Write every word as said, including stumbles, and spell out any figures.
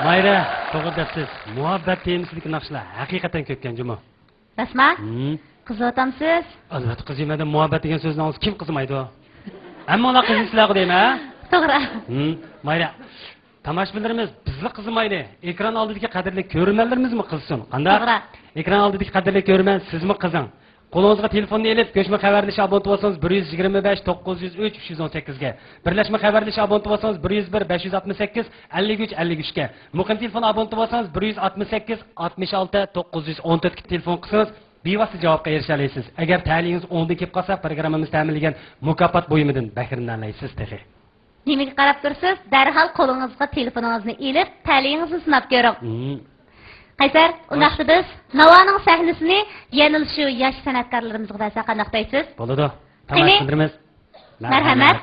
مايرا، توغرا دەپسىز. مۇھەببەت تېمىسىدىكى ناخشىلار ھەقىقەتەن كۆپكەن جۇمۇ. راستما؟ ھىم. قىزىۋاتامسىز؟ ئەلۋەتتە قىزىيمەن. مۇھەببەت دېگەن سۆزنى ئاڭلىسا كىم قىزىمايدۇ؟ ھەممىڭلار قىزىسىلەرغۇ دەيمەن، ھە؟ توغرا. ھىم. مايرا، تاماشىبىنلىرىمىز بىزلا قىزىمايلى. ئېكران ئالدىدىكى قەدىرلىك كۆرۈرمەنلىرىمىزمۇ قىزسۇن. قانداق؟ توغرا. ئېكران ئالدىدىكى قەدىرلىك كۆرۈرمەن، سىزمۇ قىزىڭ. قولىڭىزغا تېلېفوننى ئېلىپ، كۆچمە خەۋەرلىشىش ئابونتى بولسىڭىز، بىر يۈز يىگىرمە بەش، توققۇز يۈز ئۈچ، ئۈچ يۈز ئون سەككىزگە. بىرلەشمە خەۋەرلىشىش ئابونتى بولسىڭىز، بىر يۈز بىر، بەش يۈز ئاتمىش سەككىز، ئەللىك ئۈچ، ئەللىك ئۈچكە. مۇقىم تېلېفون ئابونتى بولسىڭىز، بىر يۈز ئاتمىش سەككىز، ئاتمىش ئالتە، توققۇز يۈز ئون تۆتكە تېلېفون قىلسىڭىز، بىۋاسىتە جاۋابقا ئېرىشەلەيسىز. ئەگەر تەلىيىڭىز ئوندىن كېلىپ قالسا، پروگراممىمىز تەمىنلىگەن مۇكاپات بۇيۇمىدىن بەھرىلىنەلەيسىز تېخى. نېمىگە قاراپ تۇرىسىز؟ دەرھال قولىڭىزغا تېلېفونىڭىزنى ئېلىپ، تەلىيىڭىزنى سىناپ كۆرۈڭ. ھىم. قەيسەر، ئۇنداقتا بىز ناۋانىڭ سەھنىسىنى يەنىلا شۇ ياش سەنئەتكارلىرىمىزغا بەرسەك قانداق دەيسىز؟ بولىدۇ. قېنى. تاماشىبىنلىرىمىز. مەرھەمەت.